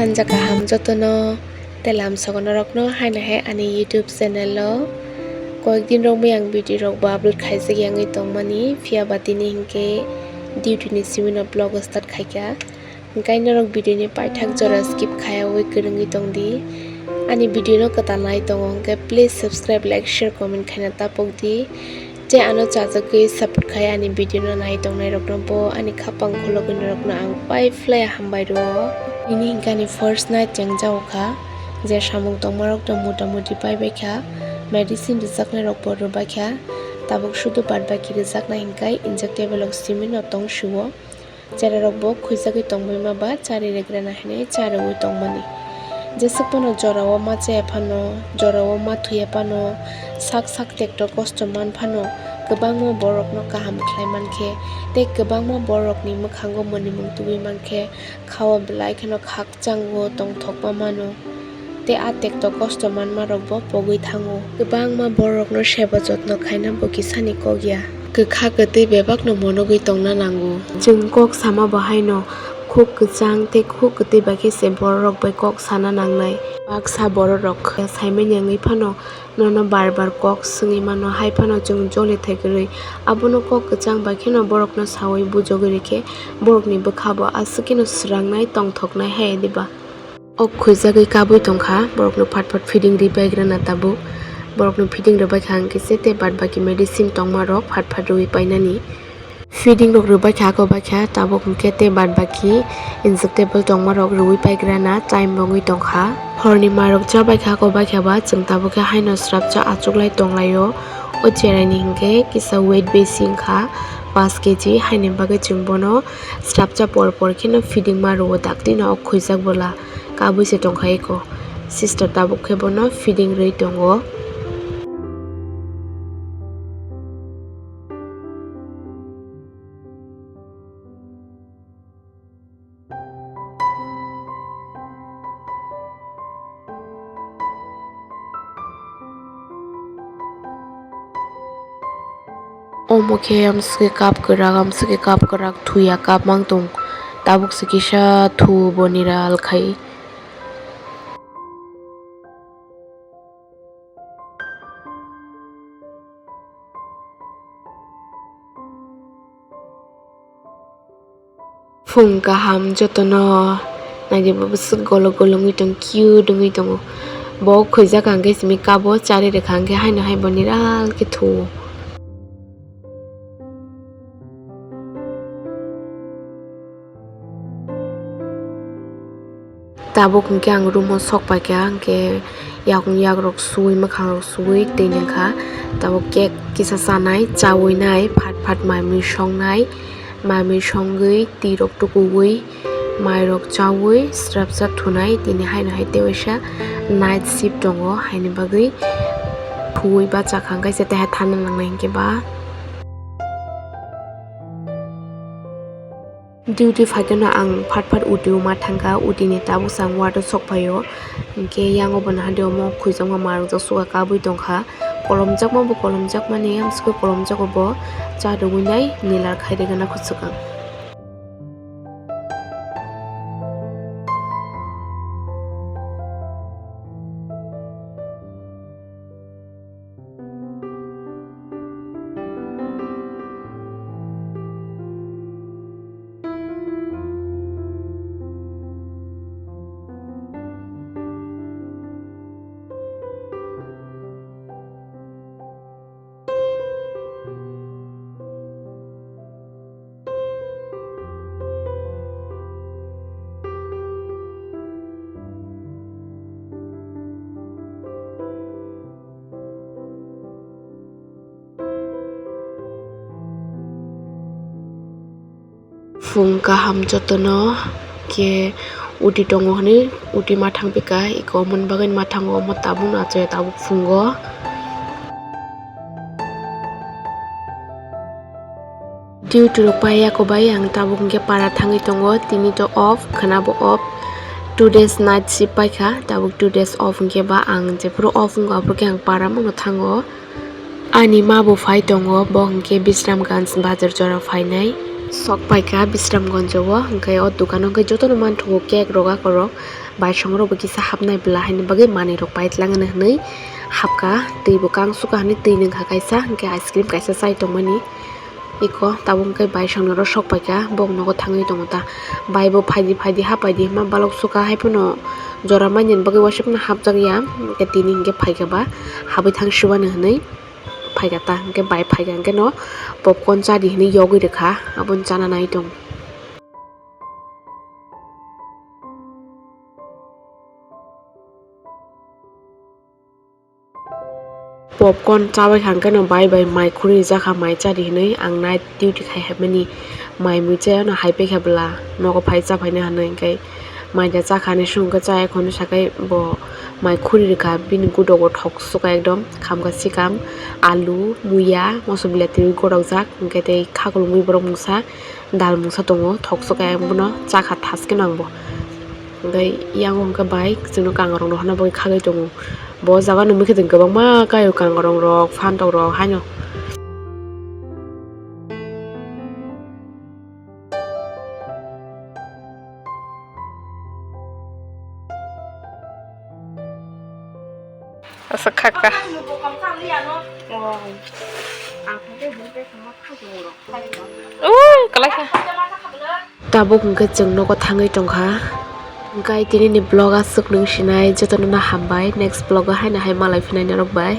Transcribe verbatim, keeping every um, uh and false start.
Anja kaham jotono, tei lamsogo norokno haino hai ani YouTube channel o. Koyekdin rok mui ang video rok bo upload khaijak yangwi tongmani, phiya ba tini hinkhe duty ni simi no vlog start khaikha. Hinkhe norok video ni paithak jora skip khaiyawi kwrwngwi tongdi. Ani video no kwtal nai tongo hinkhe please subscribe, like, share, comment khaina tapokdi. Je ano chajagwi support khai ani video no nai tongnai rokno bo ani khapang khulogwi norokno ang pai phlai hambai rwo. Nini hinkhe ani first night chengjago kha, je samung tongma rok to mota moti pai bai kha, medicine rwjaknai rok bo rwbai kha, tabuk sudu bad baki rwjaknai hinkhe injectable oxygen no tong sio. Cherarokbo khwijagwi tongbaima ba chari regrana hinwi chariwi tongmani. Jeswk phano jorao ma chaya phano, jorao ma thuya phano, sak sak tekto kosto man phano, kwbangma borokno kaham khlai mankhe, tei kwbangma borokni mwkhango mwnimung tubui mankhe, khao belai kheno khakchango tongthokma mano. Tei a tekto kosto manmarokbo pogwi thango. Kwbangma borokno seba jotno khaina bo kisani kok ya. Kwkha kwtwi bebakno monogwi tongna nango. Chwng kok sama bo haino khuk kwchang tei khuk kwtwi bai khe se bororok bai kok sana nangnai. Baksa bororok saimanya wngwi phano nono bar bar kok swngwi mano, hai phano chwng joli thai kwrwi. Abono kok kwchang bai kheno borokno saui bujogwi rikhe borokni bwkha bo aswk kheno swrangnai tongthoknai hai diba. Ok khwijagwi kabui tongkha, borokno phat phat feeding rwi paigrana tabuk. Borokno feeding rwbaikha hwnkhe se tei bad baki medicine tongmarok phat phat rwi painani. Feeding rok rwbaikha, ako baikha tabuk hwnkhe tei bad baki injectable tongmarok rwi paigrana time bo wngwi tongkha. Horni mairok chabaikha, ako baikha ba chwng tabuk khe haino srapcha achuklai tonglaio. O cheraini hwnkhe kisa weight besi wngkha, paanch kg, haini bagwi chwng bono srapcha por por kheno feeding ma rwo, daktino ok khwijak bwla. Kabui se tongkha eko. Sister tabuk khe bono feeding rwi tongo. Omo khe amswkhe cup kwrak, amswkhe cup kwrak thuya, cup mang tong. Tabuk se kisa thu bo nira alkhai. Phung kaham jotono naidi bo bwswk golok golok wngwi tong, cute wngwi tongo. Bo khwijak hwnkhe simi kabo chari rwkha hwnkhe haino hai bo niral khe thuo. Tabuk hwnkhe ang room o sok paikha, hwnkhe yakung yakrok suwi, mwkhangrok suwi twi nangkha. Tabuk cake kisa chanai, chawi nai, phat phat mai mui songnai, mai mui songwi, twi rok tukuwi, mai rok chawi, srapsa thunai, tini haino hai tei waisa night shift tongo, haini bagwi thuwi bachakha, hwnkhe se tei hai thana nangnai hwnkhe ba. Duty phaikhe no ang phat phat uti o ma thangkha, uti ni tabuk sa ang ward o sok phaio, hwnkhe yang o bo naha de omo khwijakma ma rwjak suka kabui tongkha, kolomjakma bo kolomjakmani, amswkhe kolomjago bo cha rwui nai nilar khai rwgana kuchuk ang. Phung kaham jotono khe uti tongo hwnwi uti ma thangpikha, eko omo ni bagwi ma thango, omo tabukno achaiya tabuk phungo. Duty rok pai ya ko bai, ang tabuk hwnkhe para thangwi tongo, tini to off, khwna bo off, two days night shift paikha, tabuk two days off hwnkhe ba ang jephuru off wngkha aphuru khe ang para mano thango. Ani ma bo phai tongo, bo hwnkhe Bisramganj bazar jora phainai. Sok paikha Bisramganj o, hwnkhe o dukano hwnkhe jotono manthogo cake rok akorok, baisongrokbo kisa hapnai bwla haini bagwi manwirok paitlang hwnwi hapkha, twibo kang sukha hwnwi twi nwngkha kaisa, hwnkhe ice cream kaisa chai tongmani. Iko tabuk hwnkhe baisongrok sok paikha, bok nogo thangwi tongo ta, baibo phaidi phaidi hapaidi hwnma balok sukha, haiphano jora manyan bagwi uansukmano hapjakya, hwnkhe tini hwnkhe phaikha ba habwi thang sibani hwnwi. Phaikha ta hwnkhe bai phaikha hwnkhe no popcorn chadi hinwi yogwi rwkha, abono chana nai tong. Popcorn chabai kha hwnkhe no bai bai mai khuri rijak kha, mai chadi hinwi ang night duty khai haimani, mai mui chaya no hai paikha bwla nogo phai cha phaina hinwi hwnkhe. Mai da chakha ni sungkhe chaya khoroknwi sakai bo mai khuri rwkha, bini gudogo thok sukha ekdom khamkha sikam alu muya moso belai twi gorokjak hwnkhe tei khaklumwi borok mungsa dal mungsa tongo thok sukha bono chakha thaskhe nangbo hwnkhe yang hwnkhe bai chwngno kangarok no hwnna bagwi khagwi tongo bo jaga no mikhe kwbangma kaio kangarok rok phantok rok haino. Asa khakha. Ui, kalai kha. Tabuk hwnkhe chwng nogo thangwi tongkha. Hwnkhe tini ni vlog aswk nung sinai, jotono no hambai. Next vlog o haino hai malai phinai norok bai.